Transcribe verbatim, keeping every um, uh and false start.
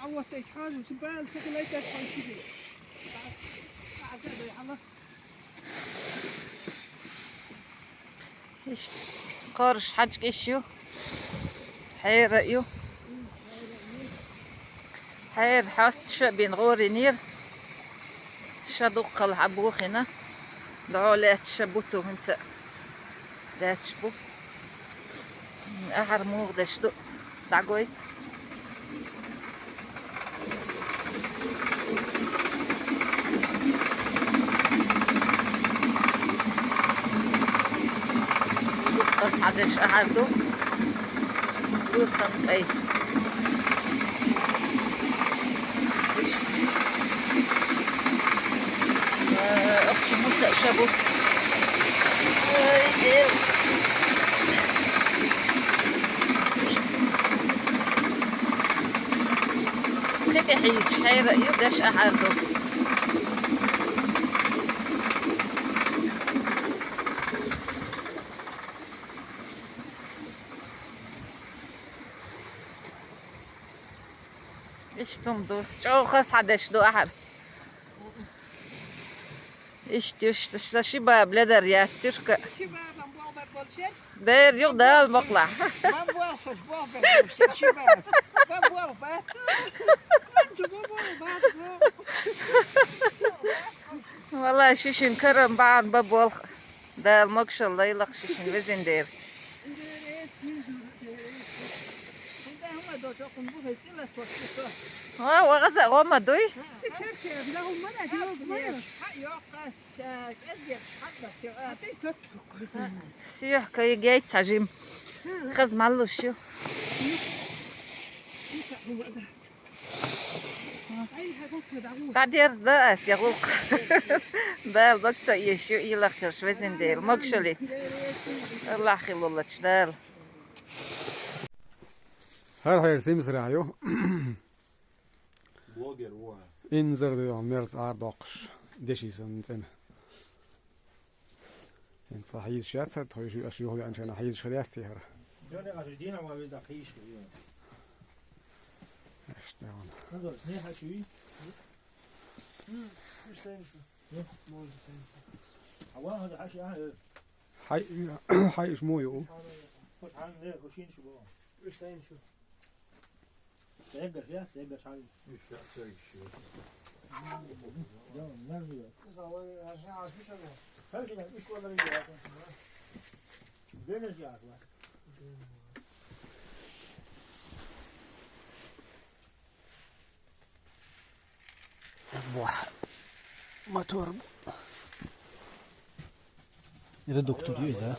Вот эти хажу, сибал, как лайка, как сиди. Иштта, кхорш хьаджкӀиш ю. Хьера ю. Хьера хьоста ша бин гӀоринера. Ша дуккхал хьабохина. ДӀо лаьтташ ша буту хӀинца. Лаьтташ бу. Ахьар мугӀ деш ду. ДӀагойт. Дуккхаз хьадеш ахьар ду. Дусан тӀай. Э, охчи муса шабу. Ой, дев. Кхетихьийс шайра ил деш ахьар ду. Иштум ду. ЧӀоха схьадеш ду ахьар. Иштта уж са ши баба ледар яц сирка. Ши бабам болбар болчер. Дер юг дал бокла. Бам болсур болбар болчер ши баб. Бам болба. Анчу бам болба. Валлай, шишин карам баан ба болх. Дал могшал лайлах шишин везин дер. Ва, ва газа гома дуй? Сиёх кай гей цажим. Хаз маллуш ю. Та дерз да ас я гулк. Дал бакца еш ю илах каш везин дер. Могшалиц. Аллах хилулач дал. Гьар хӀер симсара ю. Блогер ву. Инзар ду мерз ар доккхуш. Деши сан цӀена. ХӀинца хьийзаш яц хӀара, тхойша аш юха веанчана хьийзаш хир яц те хӀара. Дёне аш дина ма везда хьийзаш хир ю. Эшта ван. Назар, сне хьаши? М, уж сайн шу. М? Может, сайн шу. А ван хьажа хьаши, а, э? Хьай, хьай иш мо ю? Хош хьан не, хошин шу бо. Уж сайн шу. Сегаш, я, сегаш хьан. Уж я, сегаш ю. Да, нажи. Хьажи, уж валар я. Бенеш я, ва. Сбор. Мотор. Редуктор ю иза.